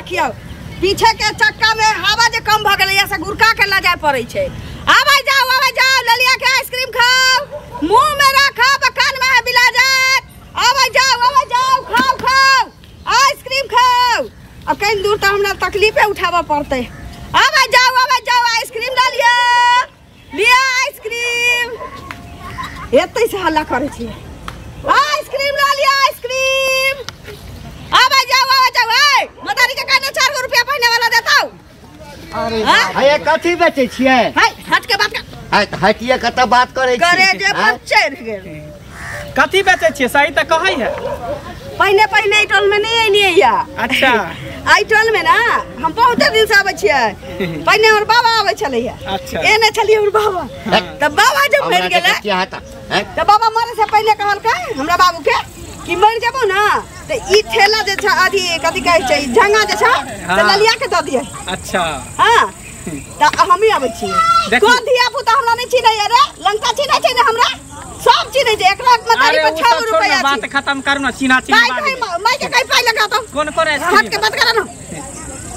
देखियौ पीछे के चक्का में हवा जे कम भ गेलै से गुरका के ल जाय पड़ै छै। आबै जाओ आबै जाओ ललिया के आइसक्रीम खाओ, मुंह में राखब कान में बिला जात। आबै जाओ खाओ खाओ आइसक्रीम खाओ। अब कहीं दूर त हमरा तकलीफे उठाबऽ पड़तै। आबै जाओ आइसक्रीम ल लिअ, लिअ आइसक्रीम। एतै से हल्ला करै छियै। आइसक्रीम ल लिअ आइसक्रीम। आबै जाओ ए मदारी के काने 4 गो रुपया पहिने वाला देताऊ। अरे हे कथी बेचै छियै? है हट के बात कर। है हटिए कत बात करै छी? करे जे पर चढ़ गेल। कथी बेचै छियै? सही त कहै है। पहिने पहिने टोल में नहीं एलियै या। अच्छा आई टोल में ना हम बहुत दिन से आबै छियै। पहिने हमर बाबा आबै छलैया। अच्छा एने छलियै हमर बाबा। त बाबा जब मरि गेलै त बाबा मरे से पहिले कहलकै हमरा बाबू के कि मरि जेबो ना त ई ठेला जे छै अथी कथी कहै छै झंगा जे छै से ललिया के दऽ दियै। अच्छा हां त हमही आबै छियै। कोन धिया पुता हमरा नहीं चिन्हैया रे? लंका चिन्है छै ने हमरा? सब चिन्है छै। 1 लाख मतारी पर 6 रुपया बात खत्म करू ना, चिन्हा चिन्ह बात। माय के कई पाई लगा तो कोन कोन आइसक्रीम हट के बात कर ना।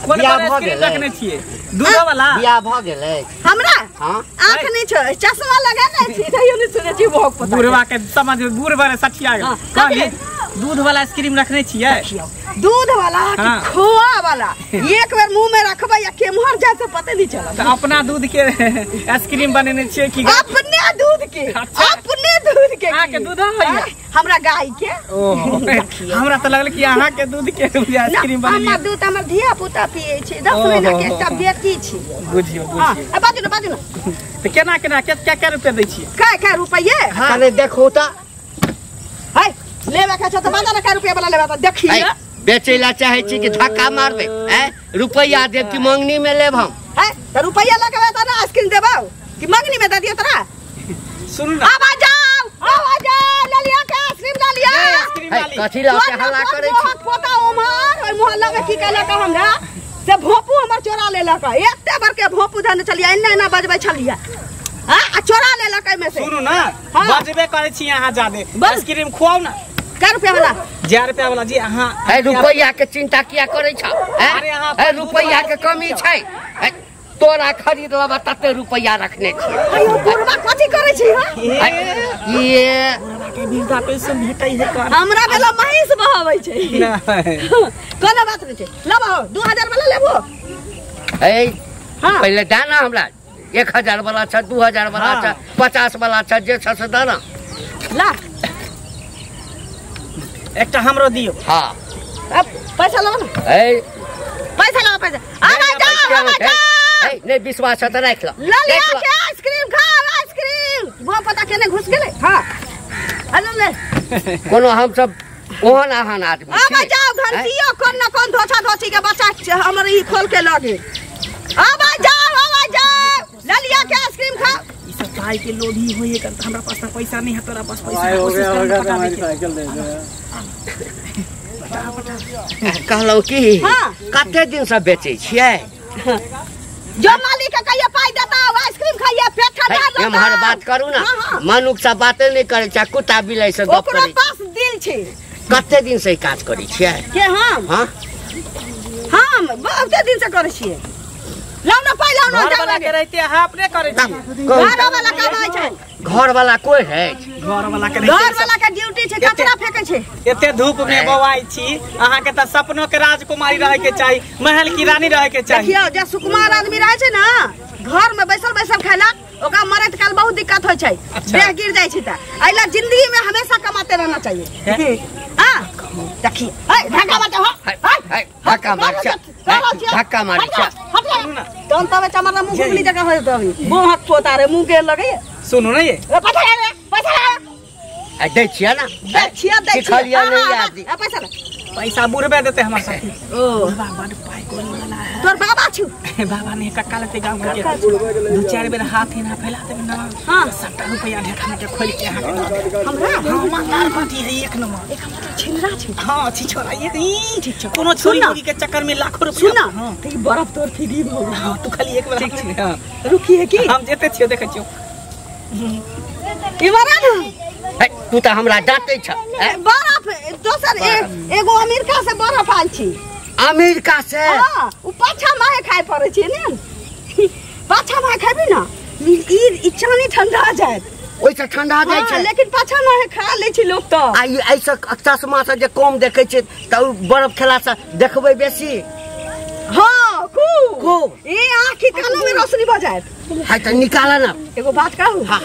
कोन कोन आइसक्रीम रखने छियै? दूध वाला बियाह भ गेलै हमरा? हां आंख नहीं छै, चश्मा लगा नै छी, तैयो नहीं सुनै छी भोग पता। बुढ़वा के समझ बूढ़ बड़े सठिया गेल। कहली दूध वाला आइसक्रीम रखने छियै? दूध वाला कि खोआ वाला? एक बेर मुंह में रखबै या केम्हर जाय से पते नहीं चलत। त अपना दूध के आइसक्रीम बनेने छियै कि अपने दूध के? अपने दूध के। अहाँ के दूध है? हमरा गाय के। ओ हमरा त लगल कि अहाँ के दूध के आइसक्रीम बनेलियै। हमर दूध हमर धिया पुता पियै छै। 10 महीना के एकटा बेटी छै। बुझियौ बुझियौ। हां बाजू ना बाजू ना। त केना केना के के रुपया दै छियै? कै कै रुपये? कने देखू त। है लेबे के छै त बाजा ना कै रुपया वाला लेबे त देखी ना। बेचै ला चाहै छी कि धक्का मारबै? हैं रुपया देब कि मंगनी में लेब हम? है त रुपया लगबै त ना आइसक्रीम देबौ कि मंगनी में दे दियो तोरा? सुन ना। आबा जाओ ललिया के आइसक्रीम ल लिया। कथी ला के हल्ला करै छी? पोता उमर ओइ मोहल्ला में की कहलक हमरा से भोपू हमर चोरा लेलक। एते बड़के भोपू धन छलियै एना एना बजबै छलियै। हां आ चोरा लेलक एमे से। सुनू ना बजबे करै छी अहाँ जादे। आइसक्रीम खुआउ ना। कै रुपया वाला? 4 रुपया वाला जी। अहाँ है रुपया के चिंता किया करै छ? है रुपया के कमी छै? तोरा खरीद लेबा तते रुपया रखने छियै। अयो बुढ़वा कथी करै छी? हां ये बुढ़वा के वृद्धा पेंशन भेटै है कर। हमरा बेला महींस बहाबै छै। कोनो बात नै छै, लेबो 2000 वाला लेबो। ए पहिले दा ना हमरा। 1000 वाला छ, 2000 वाला छ, 50 वाला छ, जे छ से दा ना। ला एकटा हमरो दियो। हां अब पैसा लो ना। ए पैसा लो पैसा। आबा जाओ आबा जाओ। ए नहीं विश्वास है त राख ल। ललिया के आइसक्रीम खाओ आइसक्रीम। वो पता केने घुस गेलै। हां अरे ले कोनो हम सब ओहन आहान आदमी। आबा जाओ घंटियो कोन न कोन धोछा धोछी के बच्चा हमर ई खोल के लगे। आबा जाओ ललिया के आइसक्रीम खाओ। ई सब पाई के लोभी होई है। हमरा पास त पैसा नहीं है, तोरा पास पैसा है। कोशिश कर ना पटा दे। साइकिल दे दे। पटा पटा। कहलौ की कते दिन से बेचै छियै? जो मालिक के कहियो पाई देता आइसक्रीम खाइए पेट ठंडा लेता। एम्हर बात करू ना, मनुख से बाते नहीं करै छै, कुत्ता बिलाइ से गप ओकरो करै। पास दिल छै। कते दिन से काज करै छियै? के हम? हां हम बहुते दिन से करै छियै। लाउ ना पाई लाउ ना। घर वाला के रहते अहाँ अपने करै छियै? घर वाला कमाइ छै। घर वाला कोई है? घर वाला के घर वाला के ड्यूटी छै, कचरा फेकै छै। एते धूप में बौआइ छी अहाँ के त सपनो के राजकुमारी रहे के चाही, महल की रानी रहे के चाही। देखियौ जे सुकुमार आदमी रहै छै ना घर में बैसल बैसल खेलक ओकरा मरैत काल बहुत दिक्कत होइ छै, देह गिर जाइ छै। त एहि जिंदगी में हमेशा कमाते रहना चाहिए। हां देखिए ए धक्का मार हो, ए धक्का मार छ, धक्का मार छ। तन तबे चमर मुंह गुगली जगह हो जतौ अभी। मुंह हाथ पोता रे मुंह के लगै। सुनू ना ये पैसा ले पैसा ले। आ दै छियै ना? दै छियै दै छियै। सिखलियै नहीं आदमी। आ पैसा ले। पैसा बुढ़बे देते हमर साथी। ओ बुढ़बा बड़ पाई कोन वाला है। तोर बाबा छु? बाबा ने कक्का लेते गांव घर के। 2-4 बेर हाथ एना फैला देबे ना। हां सबटा रुपया ढेखा में के खोल के अहाँ के दऽ देब। हमरा? हां मांगार पाटी है एक नंबर। एक हमर छिनरा छै। हां छी छोरा एक ई ठीक छै। कोनो छोरी मुगी के चक्कर में लाखों रुपया। सुन ना त ई बर्फ तोर फ्री भ गेल। हां तू खाली एक बेर ठीक छै। हां रुकी है की हम जेते छियो देखै छियो। इमरा ना तू त हमरा डांटै छ। बर्फ दोसर एगो अमेरिका से बर्फ आयल छी। अमेरिका से? हां, उ पाछा माहे खाय पड़ै छै ने। पाछा माहे खाबी ना ई चानी ठंडा जायत। ओइसे ठंडा जाइ छै। लेकिन पाछा माहे खा लै छै लोक त। आ ई ऐसे चश्मा से जे कम देखै छै त उ बर्फ खेला से देखबै बेसी। हां, खूब खूब। ई आंखि कानो में रोशनी भ जायत। हाय त निकाल ना। एगो बात कहू? हां।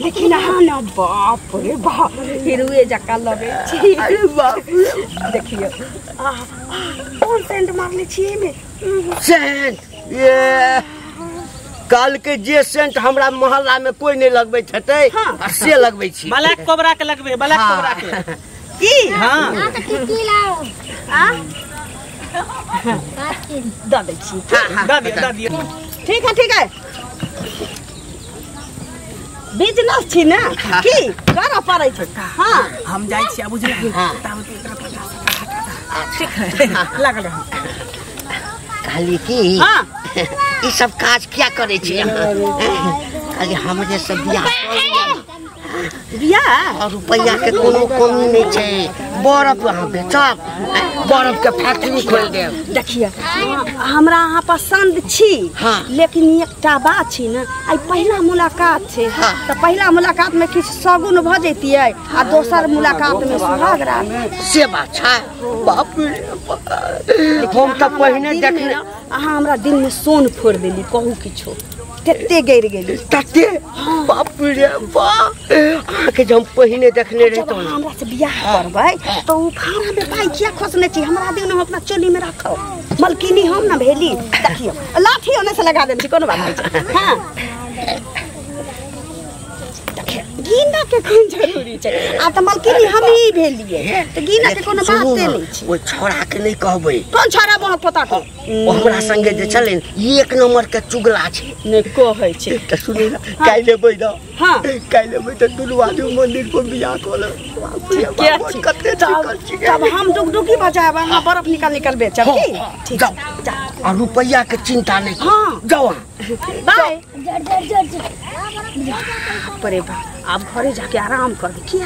लेकिन अहाँ ना बाप रे बाप हिरुए जका लगै छी। अरे बाप रे। देखियो कोन सेंट मारले छी एमे? सेंट ये काल के जे सेंट हमरा मोहल्ला में कोई नहीं लगबै हेतै। हाँ। आ से लगबै छी। ब्लैक कोबरा के लगबै, ब्लैक कोबरा के। की? हां। त की लाओ? आ द दै छी। हां, द दियो, द दियो। ठीक है, ठीक है। बिजनेस छी ना की करऽ पड़ै छै। हां, हम जाइ छी बुझलियै। तब ठीक है, लागल रह। कहली की हां, ई सब काज किया करै छी अहाँ? कहली हमरे से बियाह बियाह और रुपैया के कोनो कमी नहीं छै। बर्फ अहाँ बेचब, बर्फ के फैक्ट्री खोल देब। देखिए हमरा अहाँ पसंद छी। हाँ। लेकिन एकटा बात छी ना, आइ पहिला मुलाकात छै। हाँ। त पहिला मुलाकात में किछु सगुन भ जैतियै आ दोसर मुलाकात में सुहाग रात। से बात छै। बाप रे बाप, हम त पहिने देखने अहाँ हमरा दिन में सोन फोड़ देली, कहू किछो तते गैर गेली तते। बाप रे बाप, अहाँके जब हम पहिने देखने रही जब अहाँ हमरा से बियाह करबै त उ फाड़ा में पाइ किया खोसने छी? हमरा दियौ न, हम अपना चोली में राखब। मलकिनी हम न भेली। देखियौ लाठी ओने से लगा देने छी, कोनो बात नहीं छै। हां, देखियौ गिना के कोन जरूरी छै? आ त मलकिनी हम ही भेलियै त गिना के कोनो बाते नहीं छै। ओइ छोड़ा के नहीं कहबै। कोन छोड़ा? बहुत पता को ओ हमरा संगे जे छलै एक नंबर के चुगला छै। नहीं कहै छै। त सुनी ना, काल्हि एबै न। हां, काल्हि एबै त दुनू आदमी मंदिर पर बियाह कऽ लेब। कते तब हम डुगडुगी बजायब, अहाँ बर्फ निकाल निकाल बेचब। की ठीक? जाओ, आ रुपैया के चिंता नहीं। हां, जाओ अहाँ। बाय। बाप रे बाप, आब घरे जाके आराम कर। की